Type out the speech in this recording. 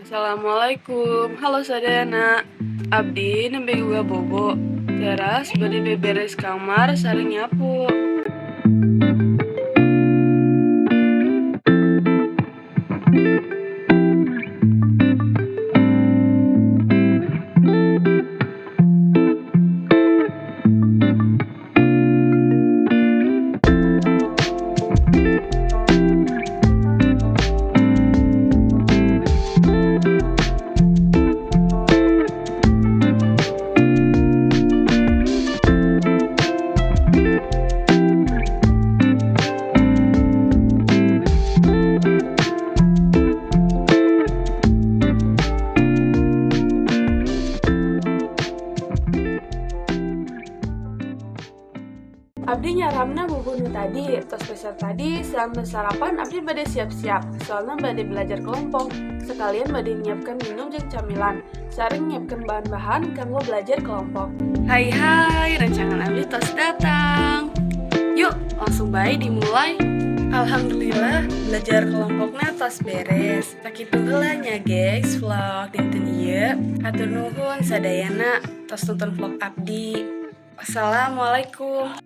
Assalamualaikum, halo sadayana. Abdi nembe gugah bobo. Teras bade beberes kamar sareng nyapu. Abdi nyarapna bubur nu tadi, tos besar tadi, selama sarapan abdi bade siap-siap, soalnya bade belajar kelompok. Sekalian bade nyiapkan minum jeung camilan, sareng nyiapkan bahan-bahan kanggo belajar kelompok. Hai hai, rencangan abdi tos datang. Yuk, langsung bae dimulai. Alhamdulillah, belajar kelompoknya tos beres. Sakitu heula nya, guys, vlog dinten ieu. Hatur nuhun sadayana tos nonton vlog abdi. Wassalamualaikum.